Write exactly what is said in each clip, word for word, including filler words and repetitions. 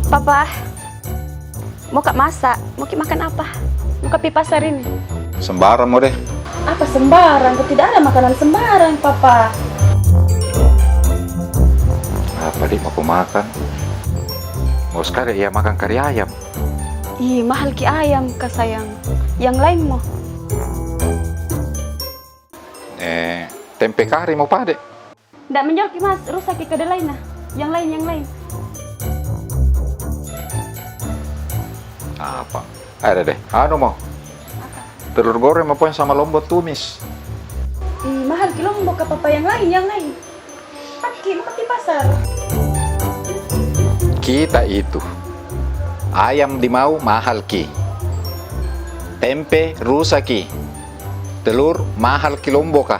Papa, mau ka masak, mau ki makan apa? Mau ka pi pasar ini. Sembarang mo deh. Apa sembarang? Tidak ada makanan sembarang, Papa. Apa di mau ku makan? Mau sekali ia makan kari ayam. Ih, mahal ki ayam ka, sayang. Yang lain mo. Eh, tempe kari mo pade? Ndak menjual ki, Mas, rusak ki kedelai na. Yang lain, yang lain. Apa? Ada deh. Anu mo. Telur goreng mo pokoknya sama lombok tumis. Ih, mahal ki lombok ka, Papa, yang lain, yang lain. Paki, mau ka pi pasar. Kita itu. Ayam di mau mahal ki. Tempe rusak ki. Telur mahal ki lombok ka.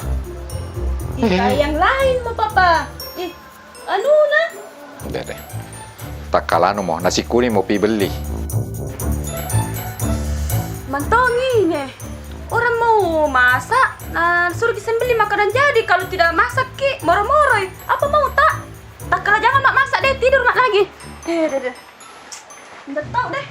Ih, yang lain mo, Papa. Ih, anu na. Udah deh. Takkala anu mo, nasi kuning mo pi beli. Mantong ini. Orang mau masak, na suruh ki sembeli makanan jadi. Kalau tidak masak ki, moro-moroi. Apa mau ta? Takkala jangan mak masak deh, tidur mak lagi. Deh, deh, deh. Ndak tahu deh.